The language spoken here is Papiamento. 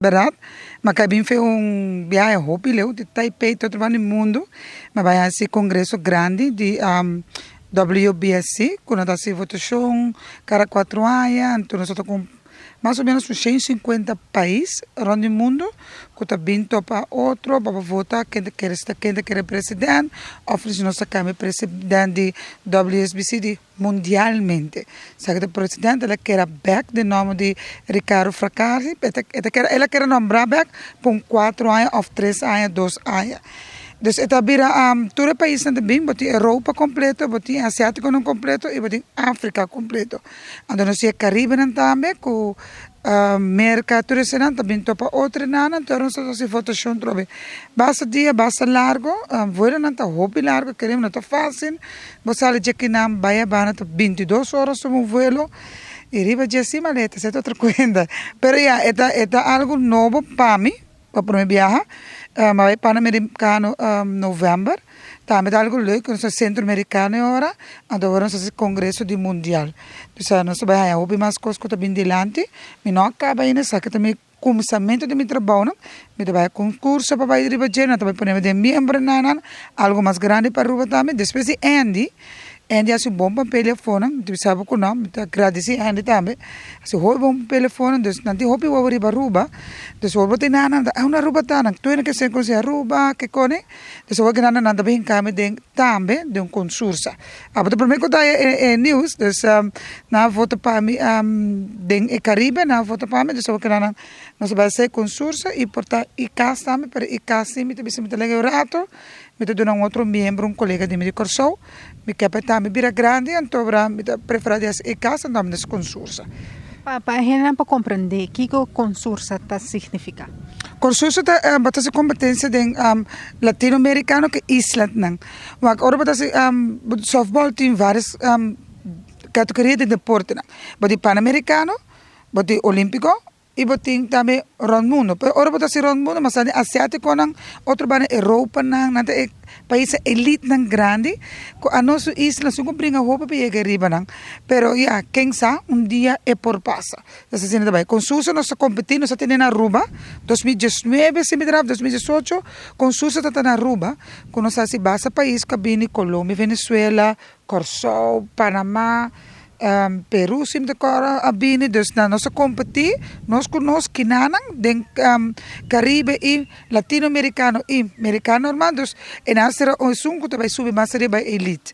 Berdad, m'a cay bin fe un biahe hopi leu di Taipei te otro banda di mundo, m'a bay haci congreso grandi di WBSC cu nan ta haci votacion cada 4 aña. Anto nos ta cu mas o menos un 150 pais rond di mundo cu ta bin topa otro pa vota ken ta kere sta, ken ta kere president of si nos ta cambia president di WSBC di mundialmente. Sabe cu e presidente el a keda back di nomber di Ricardo Fracassi, el a keda nombra back pa un 4 aña of 3 aña, 2 aña. Dus e ta bira tur e paisnan ta bin, bo tin Europa completo, bo tin Asiatico nan completo y bo tin Africa completo. Anto nos tin Caribe nan tambe cu Merca, tur esnan ta bin topa otro nan, anto nos ta haci votacion trobe. Basta dia, basta largo, vuelo nan ta hopi largo, kere no ta facil. Bo sali di akinan bay Habana ta 22 ora un vuelo. Y riba dje si maleta, esey ta otro cuenta. Pero ya, e ta algo nobo pa mi, pa prome biaha. M'a bay Panamericano november. Tambe ta algo leuk, nos Centro Americano ora, anto awor nos haci congreso di mundial. Dus nos bay haya hopi mas cos cu ta bin dilanti. Mi no a caba ainda, esaki ta mi cuminsamento di mi trabou, no? Mi ta bay concurso pa bay riba dje, nan ta bay pone den miembro nan, algo mas grandi pa Aruba tambe. Despues di Andy, Andy haci un bon papel afo, mi sabi cu no, mi ta agradeci Andy tambe. Haci hopi bon papel afo, dus nan tin hopi wowo riba Aruba. Dus awor bo tin nan, nan Aruba ta, nan tur ke ser conoci Aruba, ke cone. Dus awor nan nan ta bin cambia den tambe den un concurso. Abo ta prome cu ta e news, dus nan vota pa mi den e Caribe, nan vota pa mi, dus awor nan nos bay haci concurso y por ta ICAS tambe, pero ICAS si mi ta bisa mi ta lega un rato, mi ta duna un otro miembro, un colega di mi di Corsou, mi kier pa tambe bira grandi, anto mi ta prefera di haci ICAS, anto mi ta haci concurso. Pa hende pa comprende, kico concurso ta significa? Concurso ta bo ta haci competencia den Latinoamericano cu isla nan. Maar ora bo ta haci softball tin varios categoria di deporte nan. Bo tin Panamericano, bo tin Olimpico y bo tin tambe rond mundo. Pero ora bo ta haci rond mundo, mas Asiatico nan, otro banda Europa nan, nan ta e pais elite nan grandi, cu a nos isla su bringa hopi pa yega riba nan. Pero ya, ken sa, un dia e por pasa. Dus asina tambe. Concurso nos ta competi, nos ta tene na Aruba, 2019, si mi draf, 2018, concurso ta na Aruba, cu nos haci basta pais cu a bini: Colombia, Venezuela, Corsou, Panama, Peru, si mi ta corda, a bini, dus na nos a competi, nos cu nos kinanan, den Caribe y Latinoamericano y Americano normal, dus e nan sera un cu ta bay subi mas riba elite.